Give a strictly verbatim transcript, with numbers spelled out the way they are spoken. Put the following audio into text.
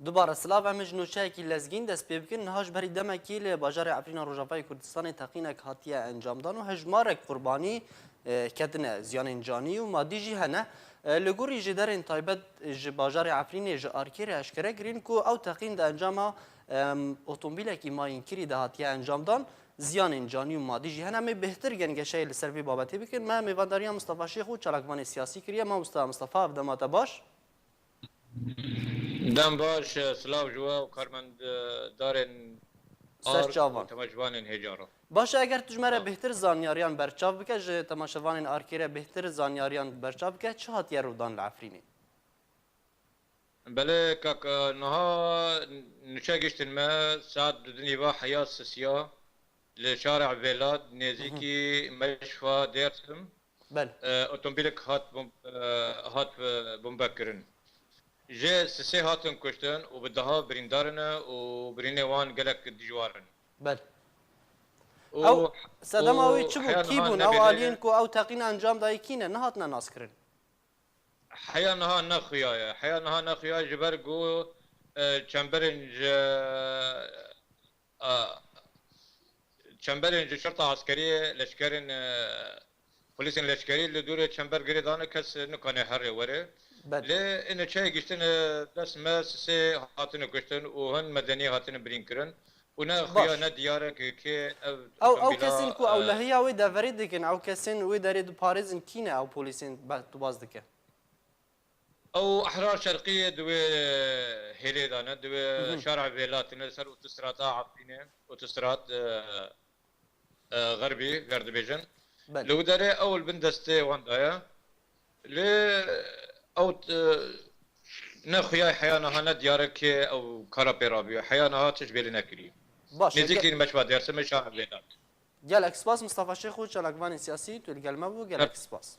Dubare silav, em ji nûçeyekî lezgîn dest pê bikin. Niha ji berî demekî li bajarê Efrîna Rojavayê Kurdistanê teqînek hatiye encamdan û hejmarek qurbanî, e, ketine ziyanên canî û madî jî hene. E, li gorî jêderên taybet ji bajarê Efrînê ji Arkê re eşkere kirîn ku ew teqîn di encama, em, otomobîlekî mayînkirî de hatiye encamdan, ziyanên canî û madî jî hene. Em ê bêhtir gengeşeyê li ser vê babetê bikin. Me mêvandariya Mistefa Şêx û çalakvanê siyasî kiriye. Mamosta Mistefa, ev dema te baş. Dem baş, silav ji we û karmendarên Ser Ark û çavan. Temaşevanên hêja re. Baş e, eger tu ji me re Sağ ol. Bêhtir zanyariyan berçav bike, ji temaşevanên Arkê re bêhtir zanyariyan berçav bike, çi hatiye rûdan li Efrînê? Belê kak, niha nûçe giştin me, saet du dinî va heya sisiya li şarê Vêlat, Hı hı. Nêzîkî meşfa Dêrsim. Belê. E, otomobîlek hat bom-, e, hat, e, bombe kirin. Jê sisê hatin kuştin û bi deha birîndar in û birînê wan gelek dijwar in. Belê. Û, Ew sedema û wê çi bû? Heya Kî niha bûn? Ew nebêje aliyên ku ew teqîn encam dayî kî ne? Nehatine naskirin. Heya niha nexuya ye. Heya niha nexuya ji ber ku, e, çemberên ji, e, çemberên ji şerta eskeriyê, leşkerên, e, polîsên leşkerî li dûrê çember girê dane, kes nikane here were. Belê. Lê ê neçeyê giştine dest me sisê hatine kuştin û hin medenî hatine birîn kirin. Û ne xuya Baş. Ne diyar e ku kê ev Ew, ew otomobîla, kesên ku ew e, lehiya wê deverê dikin, ew kesên wê derê diparêzin kî ne ew polîsên be-, tu baz dike? Ew Ehrar Şerqiyê di wê hêlê de ne, di wê Hı hı. Şara Vêlatê ne, ser otostrada Efrînê, otostrad, e, e, Xerbî, ger dibêjin. Belê. Li wî derê ew li bin destê wan de ye. Lê ew, e, ne xuya heya niha ne diyar e kê ew kara pê rabûye. Heya niha tişt bêlî nekiriye. Baş e, Nêzîkî ge- meşva Dêrsimê Şara Vêlat. Gelek spas Mistefa Şêx û çalakvanên siyasî, tu li gel me bû, gelek spas.